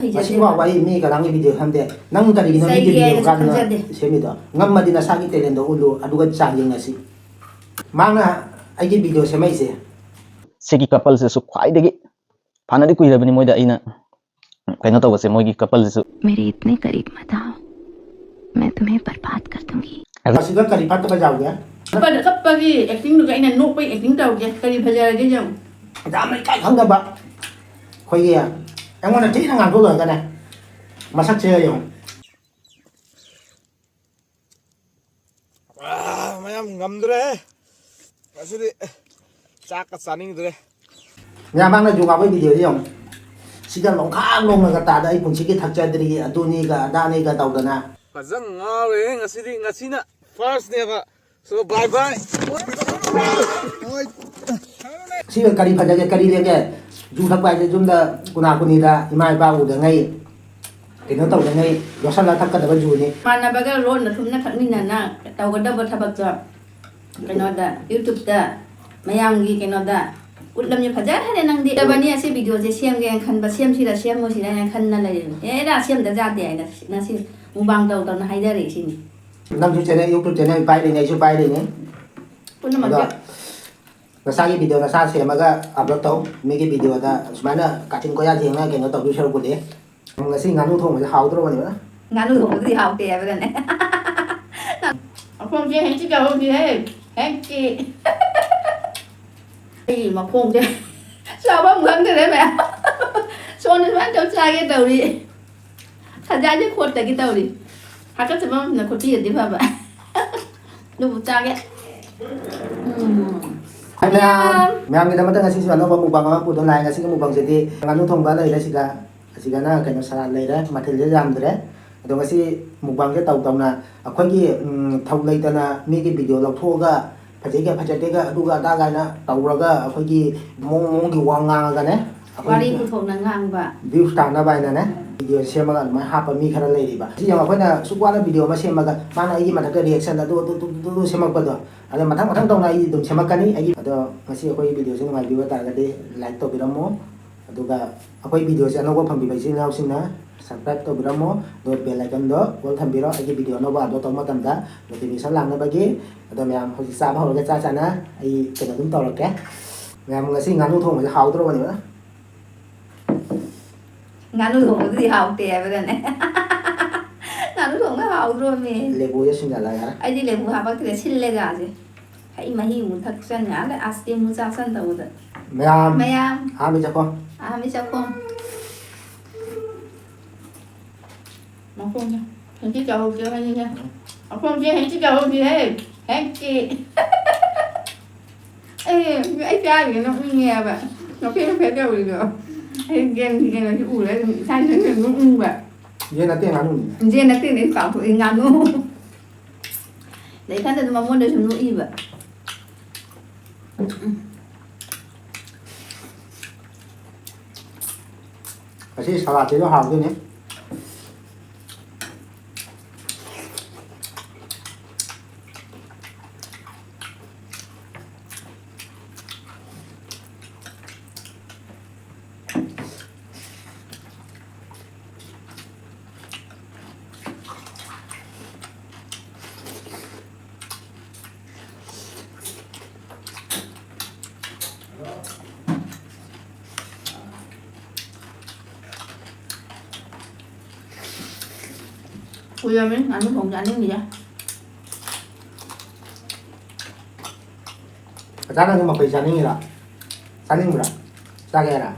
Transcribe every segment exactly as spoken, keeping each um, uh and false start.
ꯉꯁꯤ ꯐꯥꯎꯕ ꯑꯩ ꯃꯤ ꯀꯅꯥꯝꯒꯤ ꯚꯤꯗꯤꯑꯣ ꯁꯦꯝꯗꯦ꯫ ꯅꯪ ꯀꯔꯤꯒꯤꯅꯣ ꯃꯤꯒꯤ ꯆꯩꯒꯦ ꯚꯤꯗꯤꯑꯣ ꯍꯥꯏꯅꯁꯨ ꯀꯥꯟꯅ ꯈꯟꯖꯗꯦ꯫ ꯁꯦꯝꯃꯤꯗꯣ? ꯉꯝꯃꯗꯤ ꯅꯁꯥꯒꯤ ꯇꯦꯂꯦꯟꯗꯣ ꯎꯠꯂꯨ, ꯑꯗꯨꯒ ꯆꯥꯡ ꯌꯦꯡꯅꯁꯤ꯫ ꯃꯥꯅ ꯑꯩꯒꯤ ꯚꯤꯗꯤꯑꯣ ꯁꯦꯝꯃꯛꯏꯁꯦ꯫ ꯁꯤꯒꯤ ꯀꯄꯜꯁꯤꯁꯨ ꯈ꯭ꯋꯥꯏꯗꯒꯤ ꯐꯅꯗꯤ ꯀꯨꯏꯔꯕꯅꯤ ꯃꯣꯏꯗ ꯑꯩꯅ ꯀꯩꯅꯣ ꯇꯧꯕꯁꯦ, ꯃꯣꯏꯒꯤ ꯀꯄꯜꯁꯤꯁꯨ꯫ मेरे इतने करीब मत आओ, मैं तुम्हें बर्बाद कर दूंगी। ꯑꯁꯤꯗ ꯀꯔꯤ ꯐꯠꯇꯕ ꯌꯥꯎꯒꯦ? ꯀꯞꯄꯗ ꯀꯞꯄꯒꯤ ꯑꯦꯛꯇꯤꯡꯗꯨꯒ ꯑꯩꯅ ꯅꯣꯛꯄꯒꯤ ꯑꯦꯛꯇꯤꯡ ꯇꯧꯒꯦ꯫ ꯀꯔꯤ ꯐꯖꯔꯒꯦ ꯌꯦꯡꯉꯨ꯫ ꯌꯥꯝꯅ ꯏꯀꯥꯏ ꯈꯪꯗꯕ ꯑꯩꯈꯣꯏꯒꯤ ꯑꯩꯉꯣꯟꯗ ꯊꯤꯅ ꯉꯥꯡꯊꯣꯛꯂꯒꯅꯦ, ꯃꯁꯛꯁꯦ ꯌꯦꯡꯉꯨ꯫ ꯑꯥ, ꯃꯌꯥꯝ ꯉꯝꯗ꯭ꯔꯦ꯫ ꯉꯁꯤꯗꯤ ꯆꯥꯛꯀ ꯆꯥꯅꯤꯡꯗ꯭ꯔꯦ꯫ ꯃꯌꯥꯝ ꯃꯥꯡꯅ ꯌꯨ ꯉꯥꯎꯕꯩ ꯚꯤꯗꯤꯑꯣꯁꯦ ꯌꯦꯡꯉꯨ꯫ ꯁꯤꯗ ꯂꯣꯡꯈꯥꯛ ꯂꯣꯡꯉꯒ ꯇꯥꯗ ꯑꯩ ꯄꯨꯟꯁꯤꯒꯤ ꯊꯛꯆꯗ꯭ꯔꯤ, ꯑꯗꯨꯅꯤꯒ ꯑꯗꯥꯅꯤꯒ ꯇꯧꯗꯅ꯫ ꯐꯖꯅ ꯉꯥꯎꯔꯦ ꯉꯁꯤꯗꯤ, ꯉꯁꯤꯅ ꯐꯥꯔꯁꯅꯦꯕ꯫ So, bye bye. ꯁꯤꯒ ꯀꯔꯤ ꯐꯖꯒꯦ, ꯀꯔꯤ ꯂꯦꯝꯒꯦ? ꯌꯨ ꯊꯛꯄ ꯍꯥꯏꯁꯦ ꯌꯨꯝꯗ ꯀꯨꯅꯥ ꯀꯨꯅꯤꯗ ꯏꯃꯥ ꯏꯄꯥ ꯎꯗꯉꯩ, ꯀꯩꯅꯣ ꯇꯧꯗꯉꯩ ꯌꯣꯠꯁꯜꯂ ꯊꯛꯀꯗꯕ ꯌꯨꯅꯤ꯫ ꯃꯥꯟꯅꯕꯒ ꯂꯣꯟꯅ ꯊꯨꯝꯅ ꯊꯛꯃꯤꯟꯅꯅ ꯇꯧꯒꯗꯕ ꯊꯕꯛꯇꯣ ꯀꯩꯅꯣꯗ, YouTube-ꯇ, ꯃꯌꯥꯝꯒꯤ ꯀꯩꯅꯣꯗ ꯎꯠꯂꯝꯃꯤ꯫ ꯐꯖꯈ꯭ꯔꯦ ꯅꯪꯗꯤ꯫ ꯂꯕꯅꯤ ꯑꯁꯤ ꯚꯤꯗꯤꯑꯣꯁꯦ ꯁꯦꯝꯒꯦꯅ ꯈꯟꯕ, ꯁꯦꯝꯁꯤꯔ ꯁꯦꯝꯃꯣꯏꯁꯤꯔ ꯍꯥꯏꯅ ꯈꯟꯅ ꯂꯩꯔꯤꯕꯅꯤ꯫ ꯑꯦꯔꯥ, ꯁꯦꯝꯗ ꯌꯥꯗꯦ ꯍꯥꯏꯅ ꯉꯁꯤ ꯃꯨꯛꯕꯥꯡ ꯇꯧ ꯇꯧꯅ ꯍꯥꯏꯖꯔꯛꯏꯁꯤꯅꯤ꯫ ꯅꯪꯁꯨ channel, YouTube channel ꯄꯥꯏꯔꯤꯅꯦ, ꯑꯩꯁꯨ ꯄꯥꯏꯔꯤꯅꯦ꯫ ꯄꯨꯝꯅꯃꯛꯁꯦ꯫ ꯑꯗꯣ ꯅꯁꯥꯒꯤ ꯚꯤꯗꯤꯑꯣ ꯅꯁꯥ ꯁꯦꯝꯃꯒ ꯑꯞꯂꯣꯗ ꯇꯧ꯫ ꯃꯤꯒꯤ ꯚꯤꯗꯤꯑꯣꯗ ꯁꯨꯃꯥꯏꯅ ꯀꯥꯆꯤꯟ ꯀꯣꯌꯥ ꯊꯦꯡꯅ ꯀꯩꯅꯣ ꯇꯧꯗꯣꯏ ꯁꯔꯨꯛꯄꯨꯗꯤ꯫ ꯉꯁꯤ ꯉꯥꯅꯨ ꯊꯣꯡꯕꯁꯦ ꯍꯥꯎꯗ꯭ꯔꯣꯕꯅꯦꯕ? ꯉꯥꯅꯨ ꯊꯣꯡꯕꯗꯤ ꯍꯥꯎꯇꯦ ꯍꯥꯏꯕꯒꯅꯦ꯫ ꯃꯈꯣꯡꯁꯦ ꯍꯦꯛꯇ ꯆꯥꯍꯧꯁꯤ ꯍꯦ, ꯍꯦꯛꯇꯤ꯫ ꯑꯩꯒꯤ ꯃꯈꯣꯡꯁꯦ ꯆꯥꯐꯝ ꯈꯪꯗ꯭ꯔꯦ ꯃꯌꯥꯝ꯫ ꯁꯣꯝꯗ ꯁꯨꯃꯥꯏꯅ ꯇꯧ ꯆꯥꯒꯦ ꯇꯧꯔꯤ꯫ ꯈꯖꯥꯏꯁꯦ ꯈꯣꯠꯇꯒꯤ ꯇꯧꯔꯤ꯫ ꯍꯥꯀꯠꯆꯕ ꯃꯐꯝꯗ ꯈꯣꯠꯄꯤꯔꯗꯤ ꯐꯕ꯫ ꯑꯗꯨꯕꯨ ꯆꯥꯒꯦ꯫ ꯎꯝ꯫ ꯍꯥꯏ ꯃꯌꯥꯝ, ꯃꯌꯥꯝꯒꯤꯗꯃꯛꯇ ꯉꯁꯤꯁꯨ ꯑꯅꯧꯕ ꯃꯨꯛꯕꯥꯡ ꯑꯃ ꯄꯨꯗꯨꯅ ꯂꯥꯛꯑꯦ꯫ ꯉꯁꯤꯒꯤ ꯃꯨꯛꯕꯥꯡꯁꯤꯗꯤ ꯉꯥꯅꯨ ꯊꯣꯡꯕ ꯂꯩꯔꯦ ꯁꯤꯗ, ꯑꯁꯤꯗꯅ ꯀꯩꯅꯣ ꯁꯂꯥꯠ ꯂꯩꯔꯦ, ꯃꯊꯦꯜꯁꯦ ꯌꯥꯝꯗ꯭ꯔꯦ꯫ ꯑꯗꯣ ꯉꯁꯤ ꯃꯨꯛꯕꯥꯡꯁꯦ ꯇꯧ ꯇꯧꯅ ꯑꯩꯈꯣꯏꯒꯤ, ꯎꯝ, ꯊꯧ ꯂꯩꯇꯅ ꯃꯤꯒꯤ ꯚꯤꯗꯤꯑꯣ ꯂꯧꯊꯣꯛꯑꯒ ꯐꯖꯩꯒ ꯐꯖꯗꯦꯒ ꯑꯗꯨꯒ ꯑꯗꯥ ꯀꯥꯏꯅ ꯇꯧꯔꯒ ꯑꯩꯈꯣꯏꯒꯤ ꯃꯑꯣꯡ ꯃꯑꯣꯡꯒꯤ ꯋꯥ ꯉꯥꯡꯉꯒꯅꯦ, ꯑꯩꯈꯣꯏꯒꯤ ꯋꯥꯔꯤ ꯄꯨꯊꯣꯛꯅ ꯉꯥꯡꯕ꯫ Views ꯇꯥꯟꯅꯕ ꯍꯥꯏꯅꯅꯦ ꯚꯤꯗꯤꯑꯣ ꯁꯦꯝꯃꯒ ꯑꯗꯨꯃꯥꯏꯅ ꯍꯥꯞꯄ ꯃꯤ ꯈꯔ ꯂꯩꯔꯤꯕ꯫ ꯁꯤ ꯌꯦꯡꯉꯣ, ꯑꯩꯈꯣꯏꯅ ꯁꯨꯛ ꯋꯥꯅ ꯚꯤꯗꯤꯑꯣ ꯑꯃ ꯁꯦꯝꯃꯒ ꯃꯥꯅ ꯑꯩꯒꯤ ꯃꯊꯛꯇ reaction ꯑꯗꯨ ꯑꯗꯨ ꯑꯗꯨ ꯑꯗꯨ ꯑꯗꯨ ꯁꯦꯝꯃꯛꯄꯗꯣ, ꯑꯗꯣ ꯃꯊꯪ ꯃꯊꯪ ꯇꯧꯅ ꯑꯩ ꯑꯗꯨꯝ ꯁꯦꯝꯃꯛꯀꯅꯤ꯫ ꯑꯩꯒꯤ, ꯑꯗꯣ ꯉꯁꯤ ꯑꯩꯈꯣꯏꯒꯤ ꯚꯤꯗꯤꯑꯣꯁꯤ ꯅꯨꯡꯉꯥꯏꯕꯤꯕ ꯇꯥꯔꯒꯗꯤ like ꯇꯧꯕꯤꯔꯝꯃꯣ꯫ ꯑꯗꯨꯒ ꯑꯩꯈꯣꯏ videoꯁꯦ ꯑꯅꯧꯕ ꯐꯪꯕꯤꯕ ꯏꯆꯤꯜ ꯏꯅꯥꯎꯁꯤꯡꯅ subscribe ꯇꯧꯕꯤꯔꯝꯃꯣ, ꯑꯗꯨꯒ bell iconꯗꯣ all ꯊꯝꯕꯤꯔꯣ, ꯑꯩꯒꯤ video ꯑꯅꯧꯕ upload ꯇꯧꯕ ꯃꯇꯝꯗ notification ꯂꯥꯛꯅꯕꯒꯤ꯫ ꯑꯗꯣ ꯃꯌꯥꯝ ꯍꯧꯖꯤꯛ ꯆꯥꯕ ꯍꯧꯔꯒ ꯆꯥ ꯆꯥꯅ ꯑꯩ ꯀꯩꯅꯣ ꯑꯗꯨꯝ ꯇꯧꯔꯛꯀꯦ꯫ ꯃꯌꯥꯝ ꯉꯁꯤ ꯉꯥꯅꯨ ꯊꯣꯡꯕꯁꯦ ꯍꯥꯎꯗ꯭ꯔꯣꯕꯅꯦꯕ? ꯉꯥꯅꯨ ꯊꯣꯡꯕꯗꯨꯗꯤ ꯍꯥꯎꯇꯦ ꯍꯥꯏꯕꯗꯅꯦ꯫ ꯉꯥꯅꯨ ꯊꯣꯡꯕ ꯍꯥꯎꯗ꯭ꯔꯣꯃꯤ? ꯂꯦꯕꯨꯁꯦ ꯁꯨꯝꯖꯜꯂꯒ꯫ ꯑꯩꯗꯤ ꯂꯦꯕꯨ ꯍꯥꯞꯄꯛꯇ꯭ꯔꯦ, ꯁꯤꯜꯂꯦ ꯆꯥꯁꯦ꯫ ꯍꯩ ꯃꯍꯤ ꯑꯃꯨꯛ ꯊꯛꯆꯟ ꯌꯥꯗ꯭ꯔꯦ, ice cream ꯑꯃꯨꯛ ꯆꯥꯁꯟ ꯇꯧꯕꯗ꯫ ꯃꯌꯥꯝ꯫ ꯃꯌꯥꯝ꯫ ꯑꯍꯥꯟꯕ ꯆꯥꯛꯈꯣꯝ꯫ ꯑꯍꯥꯟꯕ ꯆꯥꯛꯈꯣꯝ꯫ ꯃꯈꯣꯡꯁꯦ ꯍꯦꯛꯇ ꯆꯥꯍꯧꯁꯦ ꯍꯥꯏꯅꯤꯡꯉꯦ꯫ ꯃꯈꯣꯡꯁꯦ ꯍꯦꯛꯇ ꯆꯥꯍꯧꯁꯦ ꯍꯦ꯫ ꯍꯦꯛꯇꯤ꯫ ꯑꯩ, ꯑꯩ ꯆꯥꯔꯤꯁꯦ ꯅꯣꯛꯅꯤꯡꯉꯦꯕ꯫ ꯅꯣꯛꯐꯦꯠ ꯅꯣꯛꯐꯦꯠ ꯇꯧꯔꯤꯗꯣ꯫ ꯑꯩ ꯒꯦꯝꯒꯤ ꯀꯩꯅꯣꯁꯦ ꯎꯔꯒ ꯑꯗꯨꯝ ꯏꯁꯥ ꯏꯊꯟꯇ ꯅꯣꯛꯅꯤꯡꯕ꯫ ꯌꯦꯟ ꯅꯠꯇꯦ, ꯉꯥꯅꯨꯅꯤ꯫ ꯌꯦꯟ ꯅꯠꯇꯦꯅꯦ, ꯑꯩ ꯀꯥꯎꯊꯣꯛꯑꯦ, ꯉꯥꯅꯨ꯫ ꯑꯗꯩ ꯏꯊꯟꯇ ꯑꯗꯨꯝ ꯃꯉꯣꯟꯗ ꯁꯨꯝ ꯅꯣꯛꯏꯕ꯫ ꯉꯁꯤ ꯁꯂꯥꯠꯁꯤꯁꯨ ꯍꯥꯎꯗꯣꯏꯅꯤ꯫ ꯀꯨꯏꯔꯕꯅꯤ ꯉꯥꯅꯨ ꯊꯣꯡ ꯆꯥꯅꯤꯡꯉꯤꯁꯦ꯫ ꯑꯆꯥ, ꯅꯪꯁꯨ ꯃꯐꯩ ꯆꯥꯅꯤꯡꯉꯤꯔꯣ? ꯆꯥꯅꯤꯡꯕ꯭ꯔꯥ? ꯆꯥꯒꯦ ꯍꯥꯏꯔ?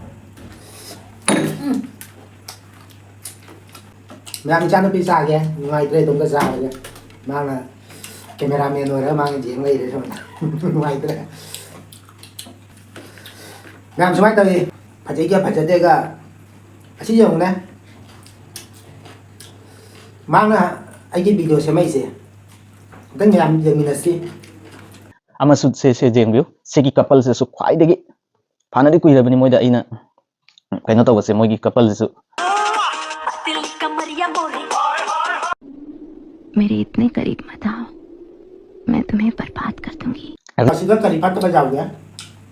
ꯎꯝ꯫ ꯃꯌꯥꯝ, ꯏꯆꯥꯅꯨꯄꯤ ꯆꯥꯒꯦ꯫ ꯅꯨꯡꯉꯥꯏꯇ꯭ꯔꯦ, ꯏꯇꯣꯝꯇ ꯆꯥꯕꯁꯦ꯫ ꯃꯥꯅ cameraman ꯑꯣꯏꯔꯒ ꯃꯥꯅ ꯌꯦꯡ ꯂꯩꯔꯦ ꯁꯣꯝꯗ꯫ ꯅꯨꯡꯉꯥꯏꯇ꯭ꯔꯦ꯫ ꯃꯌꯥꯝ, ꯁꯨꯃꯥꯏꯅ ꯇꯧꯏ꯫ ꯐꯖꯩꯒ ꯐꯖꯗꯦꯒ꯫ ꯑꯁꯤ ꯌꯦꯡꯉꯨꯅꯦ꯫ ꯃꯥꯅ ꯑꯩꯒꯤ video ꯁꯦꯝꯃꯛꯏꯁꯦ꯫ ꯑꯝꯇꯪ ꯃꯌꯥꯝ ꯌꯦꯡꯃꯤꯟꯅꯁꯤ꯫ ꯑꯃꯁꯨ ꯁꯦ, ꯁꯦ ꯌꯦꯡꯕꯤꯌꯨ꯫ ꯁꯤꯒꯤ coupleꯁꯤꯁꯨ ꯈ꯭ꯋꯥꯏꯗꯒꯤ ꯐꯥꯅꯗꯤ ꯀꯨꯏꯔꯕꯅꯤ ꯃꯣꯏꯗ ꯑꯩꯅ ꯀꯩꯅꯣ ꯇꯧꯕꯁꯦ, ꯃꯣꯏꯒꯤ coupleꯁꯤꯁꯨ꯫ मेरे इतने करीब मत आओ, मैं तुम्हें बर्बाद कर दूंगी। ꯑꯁꯤꯗ ꯀꯔꯤ ꯐꯠꯇꯕ ꯌꯥꯎꯒꯦ?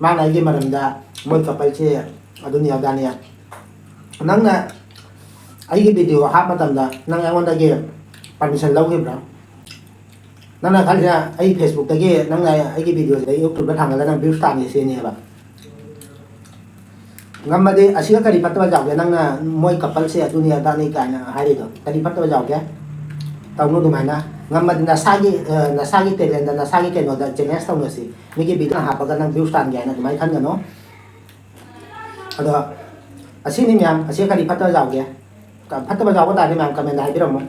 ꯃꯥꯅ ꯑꯩꯒꯤ ꯃꯔꯝꯗ ꯃꯣꯏ coupleꯁꯦ ꯑꯗꯨꯅꯤ ꯑꯗꯥꯅꯤ꯫ ꯅꯪꯅ ꯑꯩꯒꯤ video ꯍꯥꯞꯄ ꯃꯇꯝꯗ ꯅꯪ ꯑꯩꯉꯣꯟꯗꯒꯤ permission ꯂꯧꯈꯤꯕ꯭ꯔꯥ? ꯅꯪꯅ ꯈꯜꯂꯤꯁꯦ ꯑꯩ Facebookꯇꯒꯤ ꯅꯪꯅ ꯑꯩꯒꯤ videoꯁꯤꯗ YouTubeꯇ ꯊꯥꯡꯒꯠꯂꯒ ꯅꯪ views ꯇꯥꯟꯒꯦ ꯁꯤꯅꯦꯕ꯫ ꯉꯝꯃꯗꯤ ꯑꯁꯤꯒ ꯀꯔꯤ ꯐꯠꯇꯕ ꯌꯥꯎꯒꯦ? ꯅꯪꯅ ꯃꯣꯏ coupleꯁꯦ ꯑꯗꯨꯅꯤ ꯑꯗꯥꯅꯤ ꯀꯥꯏꯅ ꯍꯥꯏꯔꯤꯗꯣ ꯀꯔꯤ ꯐꯠꯇꯕ ꯌꯥꯎꯒꯦ? ꯇꯧꯅꯨ ꯑꯗꯨꯃꯥꯏꯅ꯫ ꯉꯝꯃꯗꯤ ꯅꯁꯥꯒꯤ, ꯑ, ꯅꯁꯥꯒꯤ talentꯇ, ꯅꯁꯥꯒꯤ ꯀꯩꯅꯣꯗ challenge ꯇꯧꯅꯁꯤ꯫ ꯃꯤꯒꯤ video ꯍꯥꯞꯄꯒ ꯅꯪ views ꯇꯥꯟꯒꯦ ꯍꯥꯏꯅ ꯑꯗꯨꯃꯥꯏꯅ ꯈꯟꯒꯅꯨ꯫ ꯑꯗꯣ ꯑꯁꯤꯅꯤ ꯃꯌꯥꯝ, ꯑꯁꯤ ꯀꯔꯤ ꯐꯠꯇꯕ ꯌꯥꯎꯒꯦ? ꯐꯠꯇꯕ ꯌꯥꯎꯕ ꯇꯥꯔꯗꯤ ꯃꯌꯥꯝ commentꯇ ꯍꯥꯏꯕꯤꯔꯝꯃꯣ꯫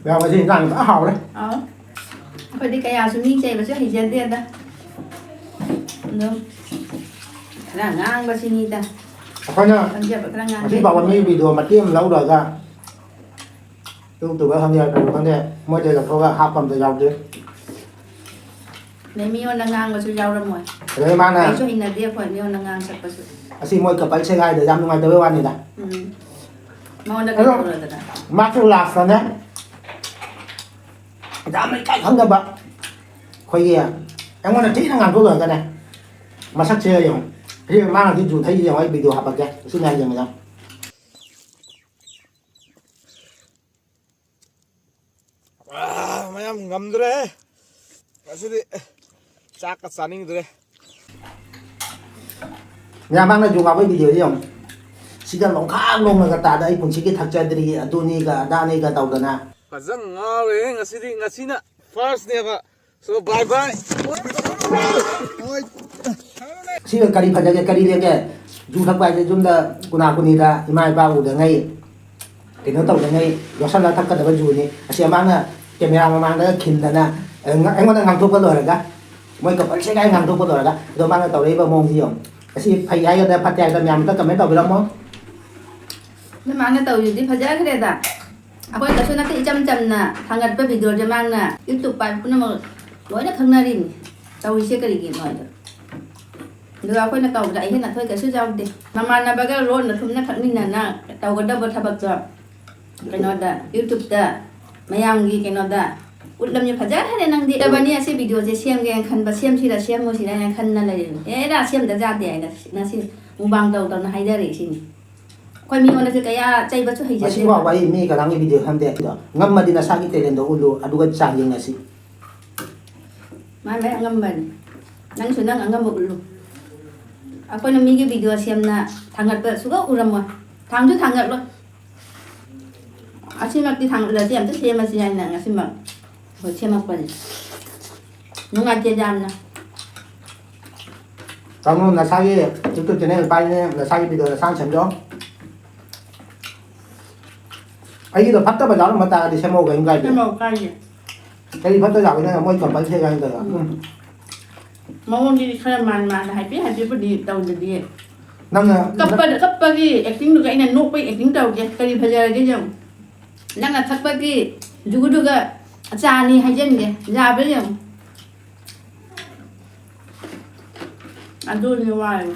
ꯃꯌꯥꯝ, ꯉꯁꯤ ꯏꯟꯖꯥꯡ ꯐꯖꯅ ꯍꯥꯎꯔꯦ꯫ ꯑꯥꯎ꯫ ꯑꯩꯈꯣꯏꯗꯤ ꯀꯌꯥꯁꯨ ꯃꯤ ꯆꯩꯕꯁꯨ ꯍꯩꯖꯗꯦꯗ꯫ ꯑꯗꯨꯝ ꯈꯔ ꯉꯥꯡꯕꯁꯤꯅꯤꯗ꯫ ꯑꯩꯈꯣꯏꯅ ꯈꯪꯖꯕ ꯈꯔ ꯉꯁꯤ ꯉꯥꯡꯖꯩ꯫ ꯐꯥꯎꯕ ꯃꯤ video ꯃꯇꯦꯛ ꯑꯃ ꯂꯧꯔꯒ YouTubeꯇ ꯈꯪꯗꯦ, ꯀꯩꯅꯣ ꯈꯪꯗꯦ, ꯃꯣꯏꯗ ꯂꯧꯊꯣꯛꯑꯒ ꯍꯥꯞꯄ ꯑꯝꯇ ꯌꯥꯎꯗꯦ꯫ ꯑꯗꯩ ꯃꯤꯉꯣꯟꯗ ꯉꯥꯡꯕꯁꯨ ꯌꯥꯎꯔꯝꯃꯣꯏ꯫ ꯑꯗꯩ ꯃꯥꯅ ꯑꯩꯁꯨ ꯍꯩꯅꯗꯦ ꯑꯩꯈꯣꯏ ꯃꯤꯉꯣꯟꯗ ꯉꯥꯡ ꯁꯛꯄꯁꯨ꯫ ꯑꯁꯤ ꯃꯣꯏ couple ꯁꯦꯒꯥꯏꯗ ꯌꯥꯝ ꯅꯨꯡꯉꯥꯏꯇꯕꯩ ꯋꯥꯅꯤꯗ꯫ ꯎꯝ꯫ ꯃꯉꯣꯟꯗ ꯑꯗꯣ ꯀꯩꯗꯧꯔꯗꯅ? ꯃꯥꯁꯨ lastꯇꯅꯦ, ꯌꯥꯝꯅ ꯏꯀꯥꯏ ꯈꯪꯗꯕ, ꯑꯩꯈꯣꯏꯒꯤ ꯑꯩꯉꯣꯟꯗ ꯊꯤꯅ ꯉꯥꯡꯊꯣꯛꯂꯨꯔꯒꯅꯦ, ꯃꯁꯛꯁꯦ ꯌꯦꯡꯉꯣ꯫ ꯁꯤ ꯃꯥꯅ ꯍꯧꯖꯤꯛ ꯖꯨ ꯊꯛꯏꯁꯦ ꯌꯦꯡꯉꯣ, ꯑꯩ video ꯍꯥꯞꯄꯛꯀꯦ꯫ ꯁꯤ ꯃꯌꯥꯝ ꯌꯦꯡꯉꯣ꯫ ꯑꯥ, ꯃꯌꯥꯝ ꯉꯝꯗ꯭ꯔꯦ꯫ ꯉꯁꯤꯗꯤ ꯆꯥꯛꯀ ꯆꯥꯅꯤꯡꯗ꯭ꯔꯦ꯫ ꯃꯌꯥꯝ ꯃꯥꯡꯅ ꯌꯨ ꯉꯥꯎꯕꯩ videoꯁꯦ ꯌꯦꯡꯉꯨ꯫ ꯁꯤꯗ ꯂꯣꯡꯈꯥꯛ ꯂꯣꯡꯉꯒ ꯇꯥꯗ ꯑꯩ ꯄꯨꯟꯁꯤꯒꯤ ꯊꯛꯆꯗ꯭ꯔꯤ, ꯑꯗꯨꯅꯤꯒ ꯑꯗꯥꯅꯤꯒ ꯇꯧꯗꯅ꯫ ꯐꯖꯅ ꯉꯥꯎꯔꯦ ꯉꯁꯤꯗꯤ, ꯉꯁꯤꯅ firstꯅꯦꯕ꯫ So, bye bye. ꯁꯤꯒ ꯀꯔꯤ ꯐꯖꯒꯦ, ꯀꯔꯤ ꯂꯦꯝꯒꯦ? ꯌꯨ ꯊꯛꯄ ꯍꯥꯏꯁꯦ ꯌꯨꯝꯗ ꯀꯨꯅꯥ ꯀꯨꯅꯤꯗ ꯏꯃꯥ ꯏꯄꯥ ꯎꯗꯉꯩ, ꯀꯩꯅꯣ ꯇꯧꯗꯉꯩ ꯌꯣꯠꯁꯜꯂ ꯊꯛꯀꯗꯕ ꯌꯨꯅꯤ꯫ ꯑꯁꯤ ꯑꯃꯥꯡꯅ camera ꯃꯃꯥꯡꯗꯒ ꯈꯤꯟꯗꯅ, ꯑ, ꯉ-, ꯑꯩꯉꯣꯟꯗ ꯉꯥꯡꯊꯣꯛꯄ ꯂꯣꯏꯔꯒ, ꯃꯣꯏ coupleꯁꯦ ꯀꯥꯏ ꯉꯥꯡꯊꯣꯛꯄ ꯂꯣꯏꯔꯒ, ꯑꯗꯣ ꯃꯥꯅ ꯇꯧꯔꯛꯏꯕ ꯃꯑꯣꯡꯁꯤ ꯌꯦꯡꯉꯨ꯫ ꯑꯁꯤ ꯐꯩ ꯍꯥꯏꯒꯗ꯭ꯔꯥ ꯐꯠꯇꯦ ꯍꯥꯏꯒꯗ꯭ꯔꯥ ꯃꯌꯥꯝ ꯑꯝꯇ comment ꯇꯧꯕꯤꯔꯝꯃꯣ꯫ ꯅꯣꯏ ꯃꯥꯅ ꯇꯧꯔꯤꯗꯨꯗꯤ ꯐꯖꯈ꯭ꯔꯦꯗ꯫ ꯑꯩꯈꯣꯏ ꯀꯩꯁꯨ ꯅꯠꯇꯦ, ꯏꯆꯝ ꯆꯝꯅ ꯊꯥꯡꯒꯠꯄ videoꯁꯦ ꯃꯥꯅ YouTube ꯄꯥꯏꯕ ꯄꯨꯝꯅꯃꯛ ꯂꯣꯏꯅ ꯈꯪꯅꯔꯤꯅꯤ꯫ ꯇꯧꯔꯤꯁꯦ ꯀꯔꯤꯒꯤꯅꯣ ꯍꯥꯏꯗꯣ꯫ ꯑꯗꯨꯒ ꯑꯩꯈꯣꯏꯅ ꯇꯧꯕꯗ ꯑꯍꯦꯟ ꯑꯊꯣꯏ ꯀꯩꯁꯨ ꯌꯥꯎꯗꯦ꯫ ꯃꯃꯥꯟꯅꯕꯒ ꯂꯣꯟꯅ ꯊꯨꯝꯅ ꯊꯛꯃꯤꯟꯅꯅ ꯇꯧꯒꯗꯕ ꯊꯕꯛꯇꯣ ꯀꯩꯅꯣꯗ, YouTubeꯇ, ꯃꯌꯥꯝꯒꯤ ꯀꯩꯅꯣꯗ ꯎꯠꯂꯝꯃꯤ ꯐꯖꯈ꯭ꯔꯦ ꯅꯪꯗꯤ꯫ ꯎꯠꯂꯕꯅꯤ ꯑꯁꯤ videoꯁꯦ ꯁꯦꯝꯒꯦꯅ ꯈꯟꯕ, ꯁꯦꯝꯁꯤꯔ ꯁꯦꯝꯃꯣꯏꯁꯤꯔ ꯍꯥꯏꯅ ꯈꯟꯅ ꯂꯩꯔꯤꯅꯤ꯫ ꯑꯦꯔꯥ, ꯁꯦꯝꯗ ꯌꯥꯗꯦ ꯍꯥꯏꯅ ꯉꯁꯤ mukbang ꯇꯧ ꯇꯧꯅ ꯍꯥꯏꯖꯔꯛꯏꯁꯤꯅꯤ꯫ ꯑꯩꯈꯣꯏ ꯃꯤꯉꯣꯟꯗꯁꯨ ꯀꯌꯥ ꯆꯩꯕꯁꯨ ꯍꯩꯖꯗꯦ꯫ ꯉꯁꯤꯐꯥꯎꯕ ꯑꯩ ꯃꯤ ꯀꯅꯥꯝꯒꯤ video ꯁꯦꯝꯗꯦ꯫ ꯑꯗꯣ ꯉꯝꯃꯗꯤ ꯅꯁꯥꯒꯤ talentꯗꯣ ꯎꯠꯂꯨ, ꯑꯗꯨꯒ ꯆꯥꯡ ꯌꯦꯡꯅꯁꯤ꯫ ꯃꯥꯏ ꯃꯥꯏ ꯑꯉꯝꯕꯅꯤ꯫ ꯅꯪꯁꯨ ꯅꯪ ꯑꯉꯝꯕ ꯎꯠꯂꯨ꯫ ꯑꯩꯈꯣꯏꯅ ꯃꯤꯒꯤ video ꯁꯦꯝꯅ ꯊꯥꯡꯒꯠꯄ ꯁꯨꯡꯎ ꯎꯔꯝꯃꯣꯏ꯫ ꯊꯥꯡꯁꯨ ꯊꯥꯡꯒꯠꯂꯣꯏ꯫ ꯑꯁꯤꯃꯛꯇꯤ ꯊꯥꯡꯒꯠꯂꯗꯤ ꯑꯝꯇ ꯁꯦꯝꯃꯁꯤ ꯍꯥꯏꯅ ꯉꯁꯤꯃꯛ ꯑꯩꯈꯣꯏ ꯁꯦꯝꯃꯛꯄꯅꯤ꯫ ꯅꯨꯡꯉꯥꯏꯇꯦ ꯌꯥꯝꯅ꯫ ꯇꯥꯃꯣ, ꯅꯁꯥꯒꯤ YouTube channel ꯄꯥꯏꯕꯅꯤꯅ ꯅꯁꯥꯒꯤ video ꯅꯁꯥꯅ ꯁꯦꯝꯖꯧ꯫ ꯑꯩꯒꯤꯗꯣ ꯐꯠꯇꯕ ꯌꯥꯎꯔꯝꯕ ꯇꯥꯔꯗꯤ ꯁꯦꯝꯍꯧ, ꯀꯩꯝ ꯀꯥꯏꯗꯦ꯫ ꯁꯦꯝꯍꯧ, ꯀꯥꯏꯗꯦ꯫ ꯀꯔꯤ ꯐꯠꯇ ꯌꯥꯎꯒꯦ ꯅꯪ ꯃꯣꯏ compulsory ꯍꯥꯏꯅ ꯇꯧꯔꯣ? ꯎꯝ꯫ ꯃꯑꯣꯡꯗꯤ ꯈꯔ ꯃꯥꯟ ꯃꯥꯟꯅ ꯍꯥꯏꯐꯦꯠ ꯍꯥꯏꯐꯦꯠꯄꯨꯗꯤ ꯇꯧꯗꯗꯤ꯫ ꯅꯪꯅ ꯀꯞꯄ-, ꯀꯞꯄꯒꯤ actingꯗꯨꯒ ꯑꯩꯅ ꯅꯣꯛꯄꯒꯤ acting ꯇꯧꯒꯦ꯫ ꯀꯔꯤ ꯐꯖꯔꯒꯦ ꯌꯦꯡꯉꯨ꯫ ꯅꯪꯅ ꯊꯛꯄꯒꯤ ꯖꯨꯒꯨꯗꯨꯒ ꯆꯥꯅꯤ ꯍꯥꯏꯖꯟꯒꯦ꯫ ꯌꯥꯕ꯭ꯔꯥ ꯌꯦꯡꯉꯨ꯫ ꯑꯗꯨꯅꯤ ꯋꯥꯔꯤ꯫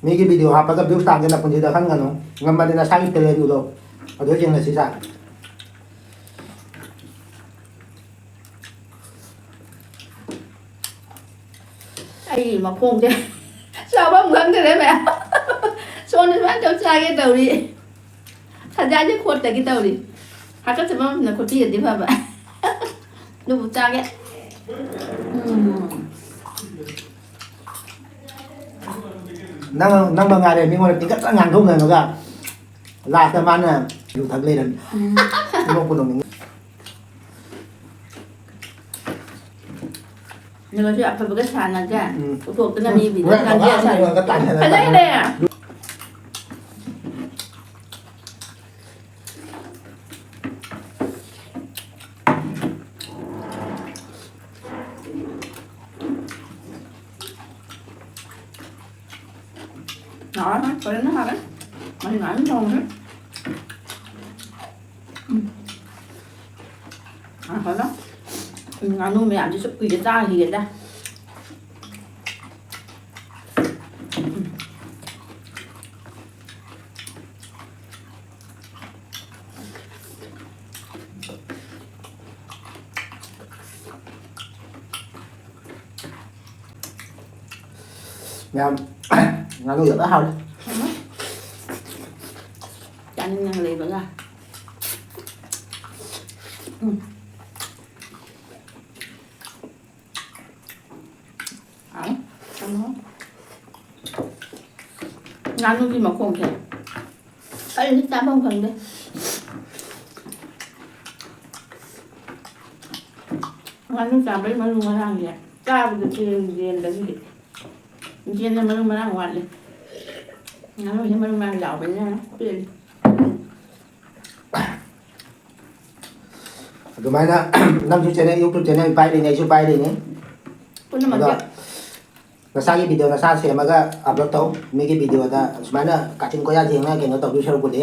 ꯃꯤꯒꯤ video ꯍꯥꯞꯄꯒ views ꯇꯥꯟꯒꯦ ꯅꯄꯨꯟꯁꯤꯗ ꯈꯟꯒꯅꯨ꯫ ꯉꯝꯃꯗꯤ ꯅꯁꯥꯒꯤ talent ꯎꯠꯂꯣ꯫ ꯑꯗꯨ ꯌꯦꯡꯅꯁꯤ ꯁꯥ꯫ ꯑꯩ ꯃꯈꯣꯡꯁꯦ ꯆꯥꯐꯝ ꯈꯪꯗ꯭ꯔꯦ ꯃꯌꯥꯝ꯫ ꯁꯣꯝꯗ ꯁꯨꯃꯥꯏꯅ ꯇꯧ ꯆꯥꯒꯦ ꯇꯧꯔꯤ꯫ ꯈꯖꯥꯏꯁꯦ ꯈꯣꯠꯇꯒꯤ ꯇꯧꯔꯤ꯫ ꯍꯥꯀꯠꯆꯕ ꯃꯐꯝꯗ ꯈꯣꯠꯄꯤꯔꯗꯤ ꯐꯕ꯫ ꯑꯗꯨꯕꯨ ꯆꯥꯒꯦ꯫ ꯎꯝ꯫ ꯅꯪ, ꯅꯪ ꯃꯉꯥꯏꯔꯦ ꯃꯤꯉꯣꯟꯗ ꯇꯤꯡꯈꯠꯇꯅ ꯉꯥꯡꯊꯣꯛꯅꯔꯒ lastꯇ ꯃꯥꯅ ꯌꯨ ꯊꯛ ꯂꯩꯔꯝꯃꯤ꯫ ꯎꯝ꯫ ꯅꯣꯛꯄꯨ ꯅꯣꯛꯅꯤꯡꯉꯤ꯫ ꯅꯪꯁꯨ ꯑꯐꯕꯒ ꯁꯥꯟꯅꯗ꯭ꯔꯥ? ꯎꯝ꯫ ꯄꯨꯊꯣꯛꯇꯅ ꯎꯝ꯫ ꯃꯤ video ꯍꯣꯔꯦꯟ ꯉꯥꯡꯖꯦ ꯑꯐꯕ ꯁꯥꯏ꯫ ꯑꯐꯕꯒ ꯇꯥꯟꯅꯔꯒ ꯐꯖꯩꯅꯦ꯫ ꯍꯥꯎꯔꯦ, ꯐꯖꯅ ꯍꯥꯎꯔꯦ꯫ ꯃꯍꯤ ꯃꯌꯥꯝ ꯊꯣꯡꯉꯦ꯫ ꯎꯝ꯫ ꯉꯥꯏꯈꯣꯅꯦ꯫ ꯎꯝ, ꯉꯥꯅꯨ ꯃꯌꯥꯝꯁꯤꯁꯨ ꯀꯨꯏꯔꯦ ꯆꯥꯈꯤꯒꯦꯗ꯫ ꯌꯥꯝ ꯉꯥꯅꯨ ꯌꯥꯝ ꯍꯥꯎꯔꯦ꯫ ꯆꯥꯅꯤꯡꯉꯒ ꯂꯩꯕꯒ꯫ ꯎꯝ꯫ ꯍꯥꯎ꯫ ꯀꯩꯅꯣ꯫ ꯉꯥꯅꯨꯒꯤ ꯃꯈꯣꯡꯁꯦ ꯑꯩꯗꯤ ꯆꯥꯐꯝ ꯈꯪꯗꯦ꯫ ꯉꯥꯅꯨ ꯆꯥꯕꯩ ꯃꯔꯨ ꯃꯔꯥꯡꯁꯦ ꯆꯥꯕꯗ ꯆꯦꯡ ꯌꯦꯟꯗꯒꯤꯗꯤ꯫ ꯌꯦꯟꯅ ꯃꯔꯨ ꯃꯔꯥꯡ ꯋꯥꯠꯂꯤ꯫ ꯉꯥꯅꯨꯁꯦ ꯃꯔꯨ ꯃꯔꯥꯡ ꯌꯥꯎꯕꯅꯤꯅ ꯄꯦꯜꯂꯤ꯫ ꯑꯗꯨꯃꯥꯏꯅ ꯅꯪꯁꯨ channel, YouTube channel ꯄꯥꯏꯔꯤꯅꯤ, ꯑꯩꯁꯨ ꯄꯥꯏꯔꯤꯅꯤ꯫ ꯄꯨꯝꯅꯃꯛꯁꯦ꯫ ꯑꯗꯣ ꯅꯁꯥꯒꯤ video ꯅꯁꯥ ꯁꯦꯝꯃꯒ upload ꯇꯧ꯫ ꯃꯤꯒꯤ videoꯗ ꯁꯨꯃꯥꯏꯅ ꯀꯥꯆꯤꯟ ꯀꯣꯌꯥ ꯌꯦꯡꯉ ꯀꯩꯅꯣ ꯇꯧꯗꯣꯏ ꯁꯔꯨꯛꯄꯨꯗꯤ꯫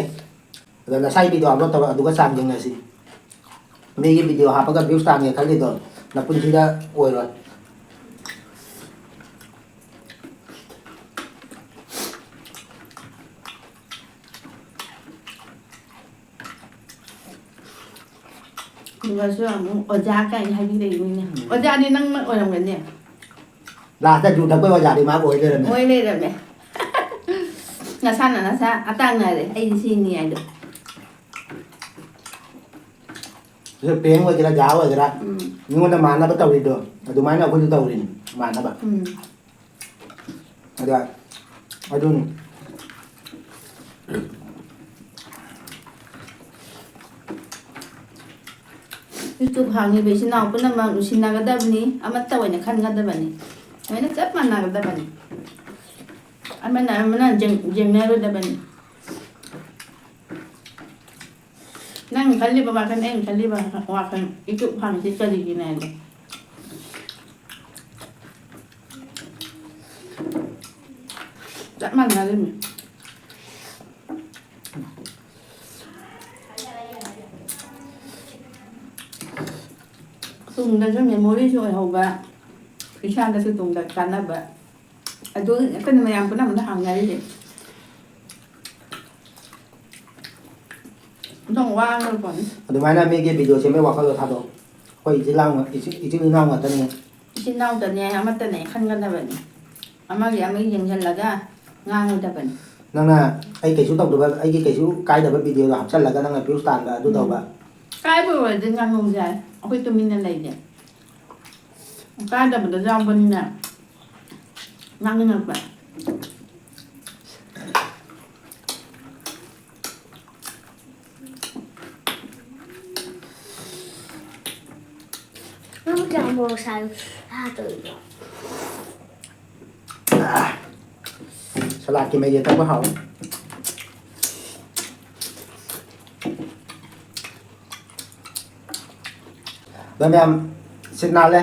ꯑꯗꯣ ꯅꯁꯥꯒꯤ video upload ꯇꯧꯔꯣ, ꯑꯗꯨꯒ ꯆꯥꯡ ꯌꯦꯡꯅꯁꯤ꯫ ꯃꯤꯒꯤ video ꯍꯥꯞꯄꯒ views ꯇꯥꯟꯒꯦ ꯈꯜꯂꯤꯗꯣ ꯅꯄꯨꯟꯁꯤꯗ ꯑꯣꯏꯔꯣꯏ꯫ ꯑꯗꯨꯒꯁꯨ ꯑꯃꯨꯛ ꯑꯣꯖꯥ ꯀꯥꯏꯅ ꯍꯥꯏꯕꯤꯔꯛꯏꯅꯤꯅꯦ꯫ ꯎꯝ꯫ ꯑꯣꯖꯥꯗꯤ ꯅꯪꯅ ꯑꯣꯏꯔꯝꯒꯅꯤ꯫ Lastꯇ ꯌꯨ ꯊꯛꯄꯩ ꯑꯣꯖꯥꯗꯤ ꯃꯥ ꯑꯣꯏ ꯂꯩꯔꯝꯃꯦ꯫ ꯑꯣꯏ ꯂꯩꯔꯝꯃꯦ꯫ ꯅꯁꯥꯅ ꯅꯁꯥ ꯑꯇꯥꯡꯅꯔꯦ꯫ ꯑꯩꯗꯤ ꯁꯤꯅꯤ ꯍꯥꯏꯗꯣ꯫ ꯁꯤꯁꯨ ꯄ꯭ꯔꯦꯡ ꯑꯣꯏꯒꯦꯔꯥ, ꯖꯥ ꯑꯣꯏꯒꯦꯔꯥ, ꯎꯝ꯫ ꯃꯤꯉꯣꯟꯗ ꯃꯥꯟꯅꯕ ꯇꯧꯔꯤꯗꯣ, ꯑꯗꯨꯃꯥꯏꯅ ꯑꯩꯈꯣꯏꯁꯨ ꯇꯧꯔꯤꯅꯤ, ꯃꯥꯟꯅꯕ꯫ ꯎꯝ꯫ ꯑꯗ, ꯑꯗꯨꯅꯤ꯫ YouTube ꯍꯥꯡꯉꯤꯕ ꯏꯆꯤꯟ ꯏꯅꯥꯎ ꯄꯨꯝꯅꯃꯛ ꯅꯨꯡꯁꯤꯅꯒꯗꯕꯅꯤ, ꯑꯃꯠꯇ ꯑꯣꯏꯅ ꯈꯟꯒꯗꯕꯅꯤ, ꯂꯣꯏꯅ ꯆꯞ ꯃꯥꯟꯅꯒꯗꯕꯅꯤ, ꯑꯃꯅ ꯑꯃꯅ ꯌꯦꯡ-, ꯌꯦꯡꯅꯔꯣꯏꯗꯕꯅꯤ꯫ ꯅꯪ ꯈꯜꯂꯤꯕ ꯋꯥꯈꯜ, ꯑꯩꯅ ꯈꯜꯂꯤꯕ ꯋꯥꯈꯜ, YouTube ꯍꯥꯡꯉꯤꯁꯤ ꯀꯔꯤꯒꯤꯅꯣ ꯍꯥꯏꯗꯤ ꯆꯞ ꯃꯥꯟꯅꯔꯤꯃꯤ꯫ ꯇꯨꯡꯗꯁꯨ memoryꯁꯨ ꯑꯣꯏꯍꯧꯕ, ꯏꯁꯥꯗꯁꯨ ꯇꯨꯡꯗ ꯀꯥꯟꯅꯕ꯫ ꯑꯗꯨ ꯉꯥꯛꯇꯅꯤ ꯃꯌꯥꯝ ꯄꯨꯝꯅꯃꯛꯅ ꯍꯥꯡꯅꯔꯤꯁꯦ꯫ ꯑꯗꯨꯝ ꯋꯥꯈ꯭ꯔ ꯄꯣꯠꯅꯤ꯫ ꯑꯗꯨꯃꯥꯏꯅ ꯃꯤꯒꯤ video ꯁꯦꯝꯕꯩ ꯋꯥꯈꯜꯗꯣ ꯊꯥꯗꯣꯛꯑꯣ꯫ ꯑꯩꯈꯣꯏ ꯏꯆꯤꯜ ꯏꯅꯥꯎ-, ꯏꯆꯤꯜ, ꯏꯆꯤꯜ ꯏꯅꯥꯎ ꯉꯥꯛꯇꯅꯤ꯫ ꯏꯆꯤꯜ ꯏꯅꯥꯎꯗꯅꯦ ꯑꯃꯠꯇꯅꯦ ꯈꯟꯒꯗꯕꯅꯤ꯫ ꯑꯃꯒꯤ ꯑꯃꯒꯤ ꯌꯦꯡꯁꯤꯜꯂꯒ ꯉꯥꯡꯉꯣꯏꯗꯕꯅꯤ꯫ ꯅꯪꯅ ꯑꯩ ꯀꯩꯁꯨ ꯇꯧꯗꯕ, ꯑꯩꯒꯤ ꯀꯩꯁꯨ ꯀꯥꯏꯗꯕ videoꯗꯣ ꯍꯥꯞꯆꯜꯂꯒ ꯅꯪꯅ views ꯇꯥꯟꯕ ꯑꯗꯨ ꯎꯝ꯫ ꯇꯧꯕ꯫ ꯀꯥꯏꯕ ꯑꯣꯏꯔꯗꯤ ꯉꯥꯡꯍꯧꯁꯦ ꯍꯥꯏ꯫ ꯑꯩꯈꯣꯏ ꯇꯨꯃꯤꯟꯅ ꯂꯩꯒꯦ꯫ ꯀꯥꯏꯗꯕꯗ ꯌꯥꯎꯕꯅꯤꯅ ꯉꯥꯡꯅꯤꯡꯉꯛꯄ꯫ ꯅꯪ ꯀꯌꯥꯝ ꯃꯣꯔꯣꯛ ꯁꯥꯏ? ꯁꯥꯗꯣꯏꯅꯣ? ꯁꯂꯥꯗꯀꯤ ꯃꯩꯁꯦ ꯇꯧꯕ ꯍꯥꯎꯋꯦ꯫ ꯑꯗꯣ ꯃꯌꯥꯝ, ꯁꯤꯠ ꯅꯥꯜꯂꯦ꯫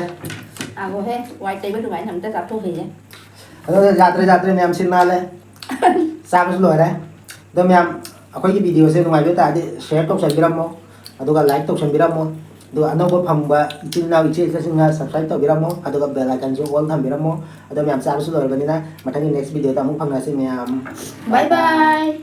ꯑꯥꯒꯣꯍꯦ, ꯋꯥꯏ ꯇꯩꯕ ꯑꯗꯨꯃꯥꯏꯅ ꯑꯝꯇ ꯆꯥꯊꯣꯛꯈꯤꯒꯦ꯫ ꯑꯗꯣ ꯌꯥꯗ꯭ꯔꯦ, ꯌꯥꯗ꯭ꯔꯦ ꯃꯌꯥꯝ, ꯁꯤꯠ ꯅꯥꯜꯂꯦ꯫ ꯆꯥꯕꯁꯨ ꯂꯣꯏꯔꯦ꯫ ꯑꯗꯣ ꯃꯌꯥꯝ, ꯑꯩꯈꯣꯏꯒꯤ videoꯁꯦ ꯅꯨꯡꯉꯥꯏꯕ ꯇꯥꯔꯗꯤ share ꯇꯧꯁꯟꯕꯤꯔꯝꯃꯣ, ꯑꯗꯨꯒ like ꯇꯧꯁꯟꯕꯤꯔꯝꯃꯣ, ꯑꯗꯨꯒ ꯑꯅꯧꯕ ꯐꯪꯕ ꯏꯆꯤꯜ ꯏꯅꯥꯎ ꯏꯆꯦ ꯏꯆꯜꯁꯤꯡꯅ subscribe ꯇꯧꯕꯤꯔꯝꯃꯣ, ꯑꯗꯨꯒ bell iconꯁꯨ all ꯊꯝꯕꯤꯔꯝꯃꯣ꯫ ꯑꯗꯣ ꯃꯌꯥꯝ, ꯆꯥꯕꯁꯨ ꯂꯣꯏꯔꯕꯅꯤꯅ ꯃꯊꯪꯒꯤ next videoꯗ ꯑꯃꯨꯛ ꯐꯪꯅꯁꯤ ꯃꯌꯥꯝ꯫ Bye bye꯫